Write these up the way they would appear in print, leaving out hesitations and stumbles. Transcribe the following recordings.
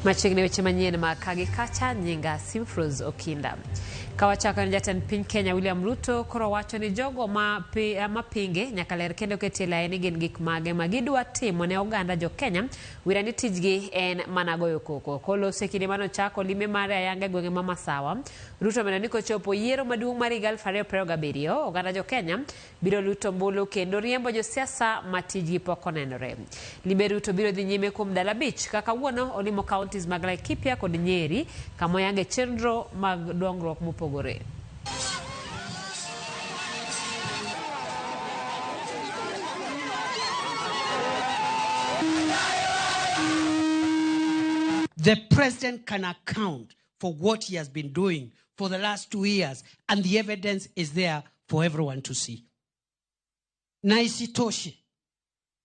Machiegni weche manyien ma ka gi kacha nyinga Simfrose Okinda. Kawachako ni jatend piny Kenya William Ruto koro wacho ni jogo ma mapinge nyaka ler kendo ketie laini ni gin gik mage ma gidwa timo ne oganda jo Kenya wira ni tijgi en mana goyo koko. Koloso e kinde mane ochako limbe mare ayanga e gwenge ma Masawa, Ruto omedo ni kochopo yiero maduong' mar higa 2027, oganda jo Kenya biro luto ombulu kendo riembo josiasa ma tijgi pok onenore. Limbe Ruto biro dhi nyime kuom ndalo abich ka kawuono olimo counties mag Laikipia kod Nyeri kama oyange chenro mag dongruok mopogore. The president can account for what he has been doing for the last 2 years, and the evidence is there for everyone to see. Na isitoshe,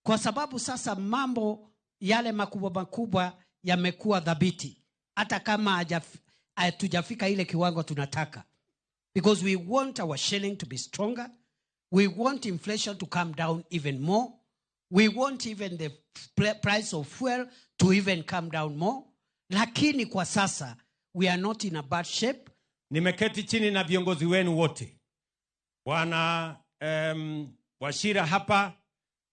kwa sababu sasa mambo yale makubwa makubwa yamekuwa dhabiti, hata kama hatujafika ile kiwango tunataka, because we want our shilling to be stronger, we want inflation to come down even more, we want even the price of fuel to even come down more, lakini kwa sasa we are not in a bad shape. Nimeketi chini na viongozi wenu wote, Bwana Wachira hapa,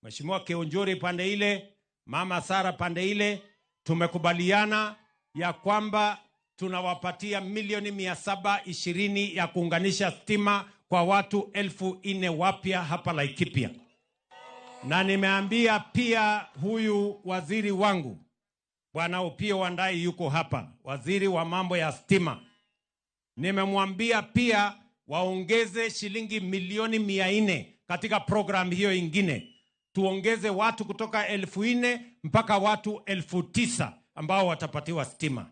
Mheshimiwa Kiunjuri pande ile, Mama Sara pande ile, tumekubaliana ya kwamba tunawapatia milioni 720 ya kuunganisha stima kwa watu 4,000 wapya hapa Laikipia, na nimeambia pia huyu waziri wangu Bwana Opiyo Wandayi yuko hapa, waziri wa mambo ya stima. Nimemwambia pia waongeze shilingi milioni 400 katika program hiyo ingine, tuongeze watu kutoka 4,000 mpaka watu 9,000 ambao watapatiwa stima.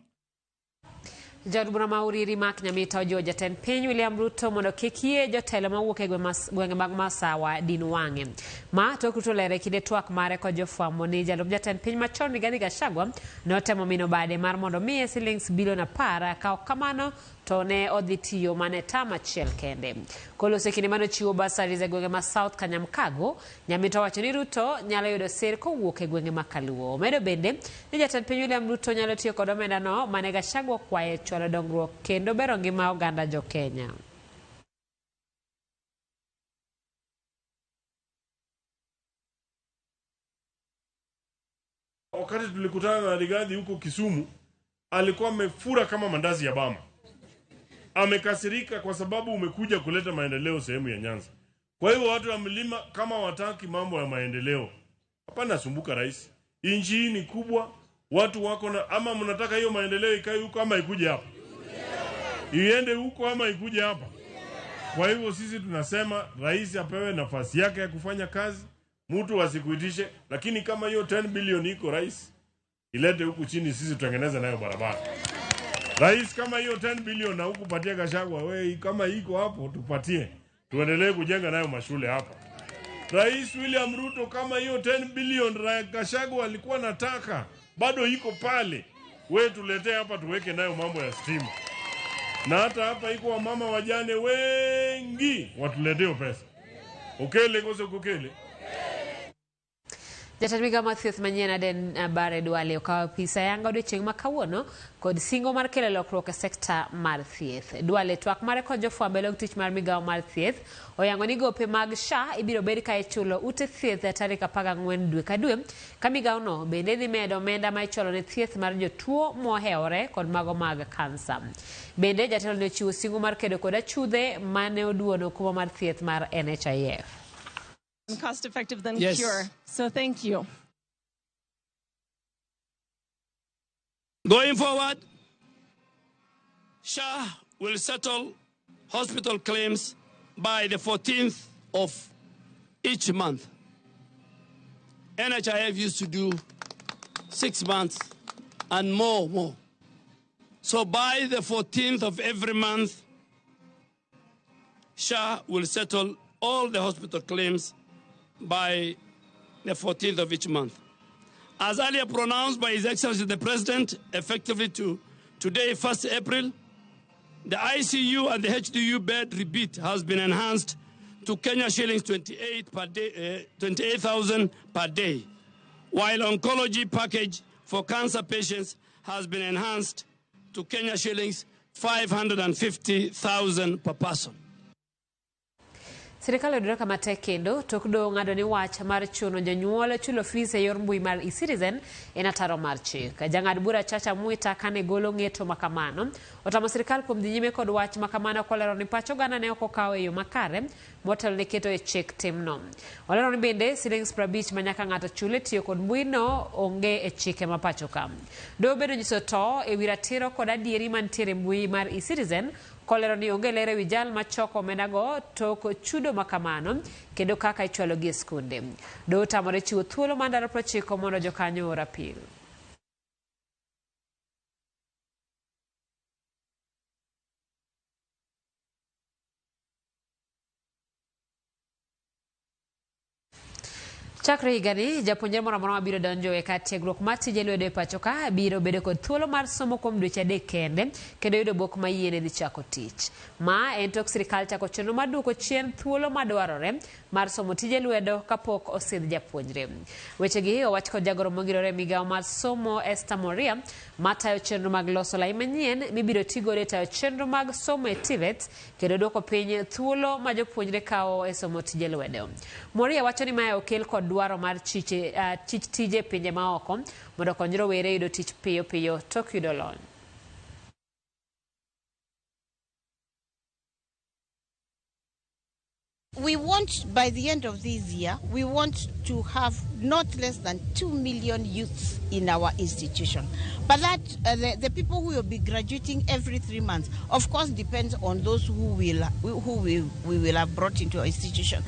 Jaod bura ma Uriri Mark Nyamita ojiwo jatend piny William Ruto mondo kik yie jotelo mawuok e gwenge mag Masawa din wang'e. Ma tok Ruto lero e kinde twak mare kod jofwambo ni jalup jatend piny machon Rigathi Gachagua notemo mino bade mar mondo miye silings bilion 10 ka ok kamano to ne odhi tiyo mana e tam achiel kende. Koloso e kinde mane ochiwo bursaries e gwenge ma South Kanyamkago, Nyamita owacho ni Ruto nyalo yudo sir kowuok e gwenge ma Kaluo. Omedo bende ni jatend piny William Ruto nyalo tiyo kod omenda no mane Gachagua okwaye chwalo dongruok kendo bero ngima oganda jo Kenya. Wakati tulikutana na Rigathi huko Kisumu, alikuwa amefura kama mandazi ya Bama. Amekasirika kwa sababu umekuja kuleta maendeleo sehemu ya Nyanza. Kwa hiyo watu wa mlima kama wataki mambo ya maendeleo, hapana sumbuka rais. Nchi hii ni kubwa, watu wako na, ama mnataka hiyo maendeleo ikae huko ama ikuje hapa? Iende huko ama ikuje hapa? Kwa hivyo sisi tunasema rais apewe nafasi yake ya kufanya kazi, mtu asikuitishe, lakini kama hiyo 10 bilioni iko rais, ilete huku chini, sisi tutengeneze nayo barabara. Rais, kama hiyo 10 bilioni na huku patia Gachagua, we kama iko hapo tupatie, tuendelee kujenga nayo mashule hapa. Rais William Ruto, kama hiyo 10 bilioni Gachagua alikuwa nataka bado iko pale, we tuletee hapa tuweke nayo mambo ya stima, na hata hapa iko wamama wajane wengi, watuletee pesa. Okele kose kokele. Jatend migao mar thieth manyien Aden Bare Duale okawo apis ayanga odiochieng' ma kawuono kod singo mar kelo lokruok e sekta mar thieth. Duale twak mare kod jofwambo e log tich mar migao mar thieth oyango ni gope mag SHA ibiro bed ka ichulo ute thieth tarik 14 dwe ka dwe ka migao no bende dhi medo omenda ma ichulo ne thieth mar jotuo mohewore kod mago mag kansa. Bende jatelo ne ochiwo singo mar kedo kod achudhe mane oduono okumba mar thieth mar NHIF. Cost effective than Yes. cure. So thank you. Going forward, SHA will settle hospital claims by the 14th of each month. NHIF used to do 6 months and more. So by the 14th of every month, SHA will settle all the hospital claims by the 14th of each month. As earlier pronounced by His Excellency the President, effectively to today, 1st April, the ICU and the HDU bed rebate has been enhanced to Kenya shillings 28 per day, 28,000 per day, while oncology package for cancer patients has been enhanced to Kenya shillings 550,000 per person. Sirikal oyudore kama tek kendo tok doho ng'ado ni wach mar chuno jonyuol chulo fees e yor mbui mar eCitizen en ataro mar chik. Jang'ad bura Chacha Mwita kane golo ng'eto makamano, otamo sirikal kuom dhi nyime kod wach makamano kolero ni pach oganda ne ok okaw e yo makare motelo ne keto e chik timno. Olero ni bende silings 50 ma nyaka ng'ato chul e tiyo kod mbui no onge e chike ma pacho ka. Doho bende onyiso to e wi ratiro kod adieri mantiere e mbui mar eCitizen kolero ni onge ler ewi jal machoko omendago tok chudo makamano kendo kaka ichwalogi e skunde. Doho otamore chiwo thuolo mar ndalo 90 mondo jokanyo oor apil. Chakre higani, japuonjre moro amora mabiro donjo e kar tiegruok mar tije lwedo e pacho ka biro bedo kod thuolo mar somo kuom dweche 3 kende kendo yudo bok ma yiene dhi chako tich. Ma en tok sirikal chako chenro mar duoko chien thuolo madwarore mar somo tije lwedo kapok osidh japuonjre. Wechegi owach kod jagoro mongirore e migawo mar somo Esther Moria matayo chenro mag loso lai manyien mibiro tigodo e tayo chenro mag somo e TVET kendo duoko piny thuolo ma jopuonjre kawo e somo tije lwedo. Moria wacho ni mae okel kod dwaro mar chich tije pinje maoko mondo okony rowere yudo tich piyo piyo tok yudo lony. We want, by the end of this year, we want to have not less than 2 million youths in our institution. But that the people who will be graduating every 3 months, of course, depends on those who we will have brought into our institution.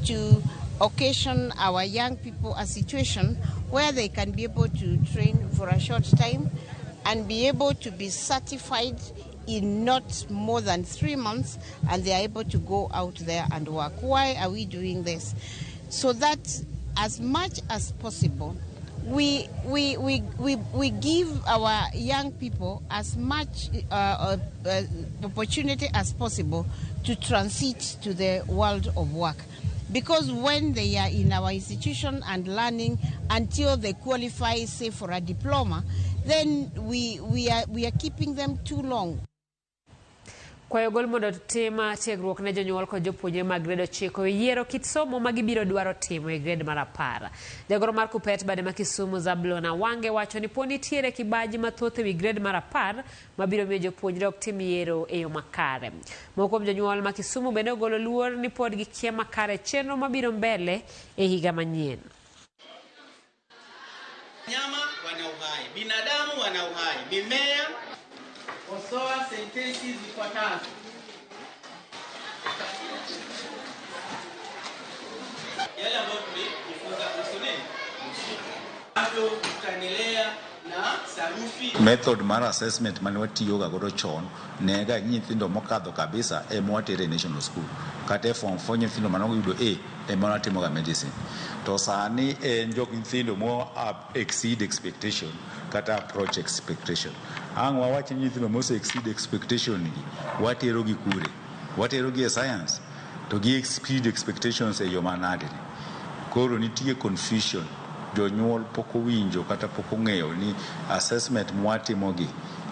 To occasion our young people a situation where they can be able to train for a short time and be able to be certified in not more than 3 months, and they are able to go out there and work. Why are we doing this? So that as much as possible, we give our young people as much opportunity as possible to transit to the world of work. Because when they are in our institution and learning until they qualify, say, for a diploma, then we are keeping them too long. Kwayo gol mondo tim tiegruok ne jonyuol kod jopuonjre mag grade 9 yiero kit somo ma gibiro dwaro timo e grade mar 10. Jagoro mar Kupet bade ma Kisumu Zablon Awange wacho ni pod nitiere kibaji mathoth ewi grade mar 10 mabiro miyo jopuonjre ok tim yiero e yo makare. Moko kuom jonyuol ma Kisumu bende ogolo luor ni pod gikia makare chenro mabiro mbele e higa manyien. Nyama wana uhai, binadamu wana uhai, mimea. Kosoa sentensi zifuatazo. Yale ambayo tulijifunza kuhusu nini? Bado tutaendelea na sarufi. Method mar assessment mane watiyoga godo chon ne ga nyithindo mokadho kabisa ema watere national school. Kata e form 4 nyithindo mane oyudo A ema watimoga medicine. To sani en jok nyithindo mo exceed expectation kata approach expectation. Ang' wawach ni nyithindo mose exceed expectation gi watero gi kure, watero gi e science to gi exceed expectations e yo manade. Koro nitie confusion, jonyuol pok owinjo kata pok ong'eyo ni assessment mwatimogi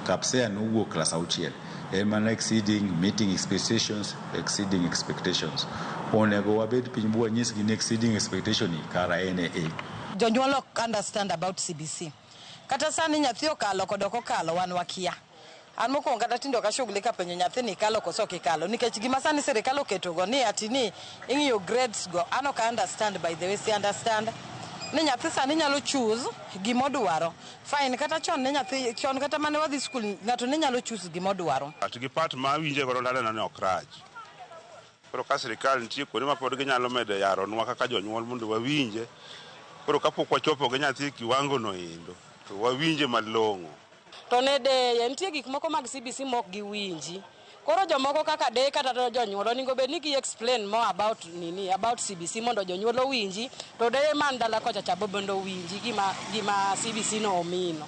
KPSEA nowuok klas 6 en mana exceeding, meeting expectations, exceeding expectations. Onego wabed piny bwanyisgi ni exceeding expectation ni kara en e A. Jonyuol ok understand about CBC. Kata sani nyathi okalo kod ok okalo wan wakia. An mokwongo kata tinde ok ashughulika penjo nyathi ni ikalo koso ok ikalo nikech gima sani sirikal oketo go ni ati ni ing'iyo grades go an ok understand, by the way si understand ni nyathi sani nyalo choose gimodwaro. Fine, kata chon ne nyathi chon kata mane wadhi school ng'ato ne nyalo choose gimodwaro. At gi part ma awinje godo taneno ni ok rach. Koro ka sirikal nitie kuonde ma pod ginyalo medo yaronwa kaka jonyuol mondo wawinje. Koro kapok wachopo gi nyathi e kiwango no endo to wawinje malong'o. To ne deye nitie gik moko mag CBC mok giwinji. Koro jomoko kaka deye kata to jonyuol onego bed ni gi explain more about nini about CBC mondo jonyuol owinji to deye man dala kocha cha bende owinji gima CBC no omino.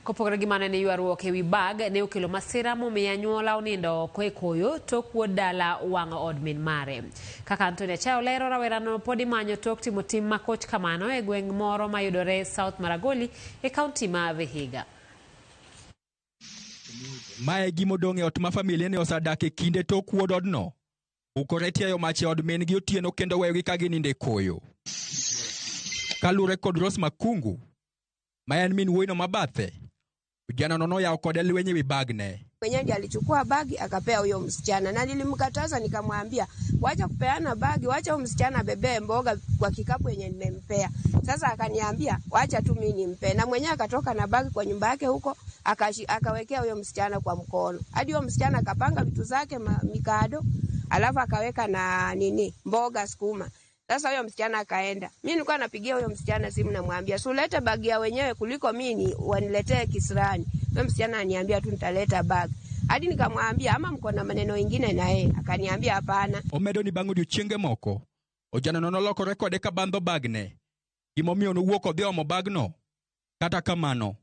Kopogore gi mano ne ywaruok ewi bag ne okelo masira momiyo anyuola onindo oko e koyo tok wuod dala wang'o od min mare. Kaka Anthony Achayo lero, rawerano pod imanyo tok timo tim makoch kamano e gweng' moro mayudore South Maragoli e kaunti ma Vihiga. Mae e gima odong' e ot ma familia ne osedak e kinde tok wuod odno. Bukore tiayo mach e od min gi otieno kendo weyogi ka ginindo e koyo. Kaluwore kod Rose Makungu, ma en min wuoyino ma bathe, ojanano noyawo kode lweny e wi bagne. Mwenyewe ndiye alichukua bagi akapea huyo msichana, na nilimkataza nikamwambia, wacha kupeana bagi, wacha huyo msichana abebee mboga kwa kikapu yenye nimempea. Sasa akaniambia wacha tu mimi nimpe, na mwenyewe akatoka na bagi kwa nyumba yake huko akawekea huyo msichana kwa mkono, hadi huyo msichana akapanga vitu zake mikado, alafu akaweka na nini mboga sukuma. Sasa huyo msichana akaenda. Mimi nilikuwa napigia huyo msichana simu namwambia, "Si ulete bagi ya wenyewe kuliko mimi waniletee kisirani." Huyo msichana aniambia tu nitaleta bagi. Hadi nikamwambia ama mko na maneno mengine na yeye, akaniambia hapana. Omedo ni bang' odiochienge moko, ojanano nolokore kode ka bandho bagne. Gimomiyo nowuok odhi omo bagno. Kata kamano,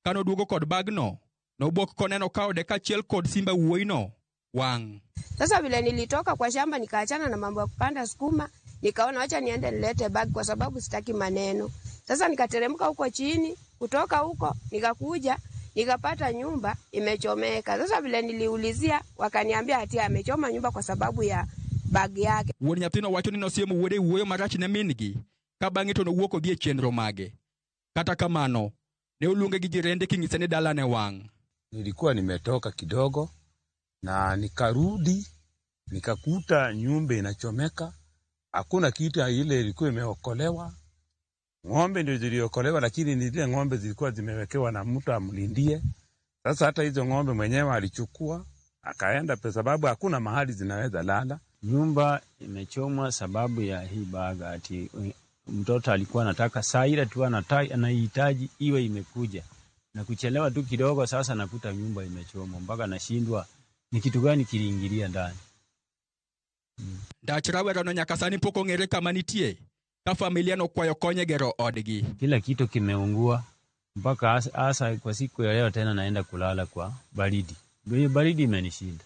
kanoduogo kod bagno, nobwok koneno ka ode kaachiel kod simba wuoyino wang'. Sasa vile nilitoka kwa shamba nikaachana na mambo ya kupanda sukuma, nikaona wacha niende nilete bag kwa sababu sitaki maneno. Sasa nikateremka huko chini, kutoka huko nikakuja nikapata nyumba imechomeka. Sasa vile niliulizia wakaniambia ati amechoma nyumba kwa sababu ya bag yake. Wuon nyathino wacho ni nosiemo wuode wuoyo marach ne min-gi, ka bang'e to nowuok odhi e chenro mage. Kata kamano, ne oluonge gi jirende king'ise ni dalane wang'. Nilikuwa nimetoka kidogo na nikarudi nikakuta nyumba inachomeka, hakuna kitu ile ilikuwa imeokolewa. Ng'ombe ndio ziliokolewa, lakini ni zile ng'ombe zilikuwa zimewekewa na mtu amlindie. Sasa hata hizo ng'ombe mwenyewe alichukua akaenda, kwa sababu hakuna mahali zinaweza lala. Nyumba imechomwa sababu ya hii baga, ati mtoto alikuwa anataka saa ile tu anahitaji iwe imekuja, na kuchelewa tu kidogo, sasa nakuta nyumba imechomwa mpaka nashindwa ni kitu gani kiliingilia ndani. Ndach rawerano nyaka sani pok ong'ere kama nitie, ka familia nokwayo kony e gero odgi. Kila kitu kimeungua mpaka hasa kwa siku ya leo tena naenda kulala kwa baridi. Hiyo baridi imenishinda.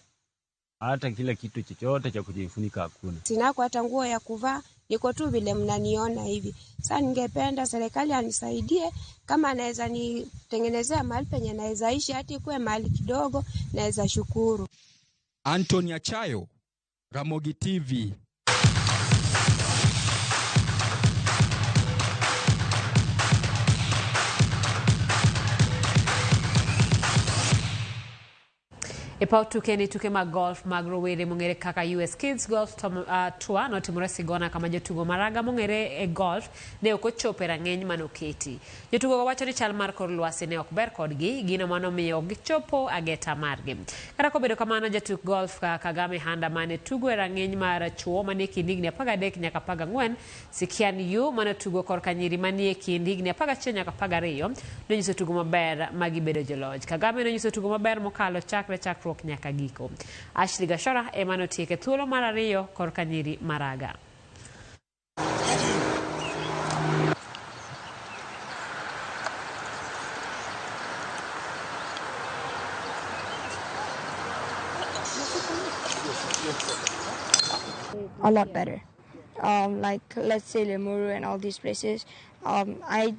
Hata kila kitu chochote cha kujifunika hakuna. Sina hata nguo ya kuvaa, niko tu vile mnaniona hivi. Sasa ningependa serikali anisaidie kama anaweza nitengenezea mahali penye naweza ishi, hata ikuwe mahali kidogo, naweza shukuru. Anthony Achayo, Ramogi TV. E paw tuke ni tuke mag golf mag rowere mong'ere kaka US Kids Golf Tour notimore Sigona kama jotugo maraga mong'ere e golf ne ok ochopo e rang'iny manoketi. Jotugo go wacho ni chal mar kor lwasi ne ok ber kodgi, gino manomiyo ok gichopo ageta margi. Kata kobedo kamano, jatuk golf Kagame Handa mane tugo e rang'iny mar chuo manie kind higni 13 nyaka 14, Sikian Yu mane tugo korka nyiri manie kind higni 11 nyaka 12 nonyiso tugo maber magibedo joloch. Kagame nonyiso tugo maber mokalo chakre chakruok nyaka giko. Ashley Gashora ema notieke thuolo mar ariyo korka nyiri maraga. A lot better. Like let's say Limuru and all these places, I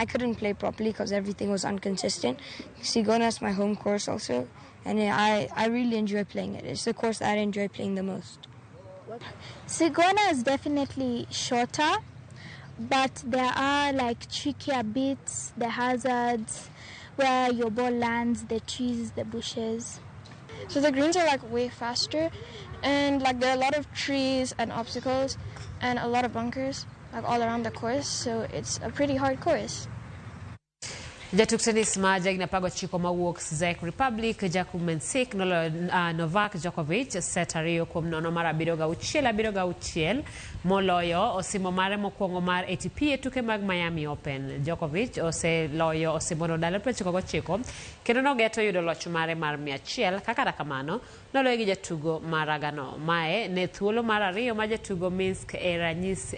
couldn't play properly because everything was inconsistent. Sigona is my home course also, and I really enjoy playing it. It's the course that I enjoy playing the most. Sigona is definitely shorter, but there are like trickier bits, the hazards, where your ball lands, the trees, the bushes. So the greens are like way faster, and like there are a lot of trees and obstacles and a lot of bunkers like all around the course, so it's a pretty hard course. Jatuk tennis ma jahigni 19 mawuok Czech Republic Jakub Mensik noloyo Novak Djokovic set 2-0 mar 7-6 7-6 moloyo osimbo mare mokwongo mar ATP e tuke mag Miami Open. Djokovic oseloyo osimbono ndalo 99 kendo nogeto yudo loch mare mar 100. Kaka kamano noloye gi jatugo maragano. Mae ne thuolo mar ariyo ma jatugo Minsk e ranyisi.